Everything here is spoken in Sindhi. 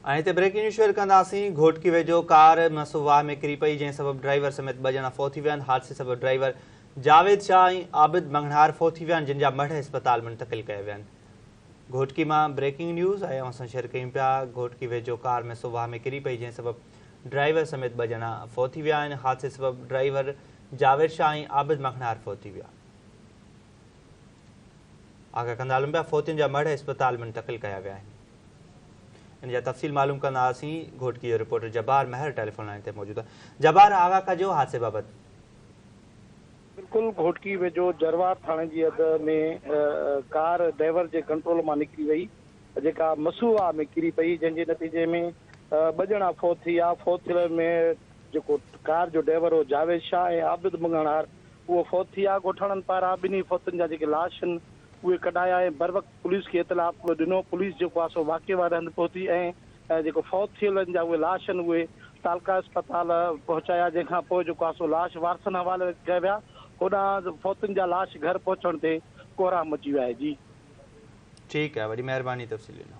۽ هتي بريڪنگ نيوز شيئر ڪنداسين، گهوٽڪي ويجهو ڪار مسو واهه ۾ ڪري پئي، جنهن سبب ڊرائيور سميت ٻه ڄڻا فوت ٿي ويا آهن، حادثي سبب ڊرائيور جاويد شاهه ۽ عابد مڱڻهار فوت ٿي ويا آهن، جن جا مڙهه اسپتال منتقل ڪيا ويا آهن. گهوٽڪي مان بريڪنگ نيوز ۽ اوهان سان شيئر ڪيون پيا، گهوٽڪي ويجهو ڪار مسو واهه ۾ ڪري پئي، جنهن سبب ڊرائيور سميت ٻه ڄڻا فوت ٿي ويا آهن، حادثي سبب ڊرائيور جاويد شاهه ۽ عابد مڱڻهار فوت ٿي ويا. آگاهه ڪندا هلون پيا، فوتين جا مڙهه اسپتال منتقل ڪيا ويا آهن. ان جا تفصيل معلوم ڪنداسين، گهوٽڪي جو رپورٽر جبار مهر ٽيليفون لائين تي موجود آهي. جبار آگاهه ڪجو حادثي بابت. بلڪل گهوٽڪي ويجهو جروار ٿاڻي جي حد ۾ ڪار ڊرائيور جي ڪنٽرول مان نڪري وئي جيڪا مسو واهه ۾ ڪري پئي جنهن جي نتيجي ۾ ٻه ڄڻا فوت ٿي ويا فوت ٿيلن ۾ جيڪو ڪار جو ڊرائيور هو جاويد شاهه ۽ عابد مڱڻهار اهو فوت ٿي ويا ڳوٺاڻن پاران ٻنهي فوتن جا جيڪي لاش آهن اهي ڪڍايا ۽ بروقت پوليس کي اطلاع ڏنو، پوليس جيڪو آهي سو واقعي واري هنڌ پهتي ۽ جيڪو فوت ٿيلن جا اهي لاش آهن اهي تعلقه اسپتال پهچايا جنهن کان پوء جيڪو آهي سو لاش وارثن حوالي ڪيا ويا، هوڏانهن فوتين جا لاش گهر پهچڻ تي ڪهرام مچي ويا آهي جي. ٺيڪ آهي وڏي مهرباني تفصيل ڏنو.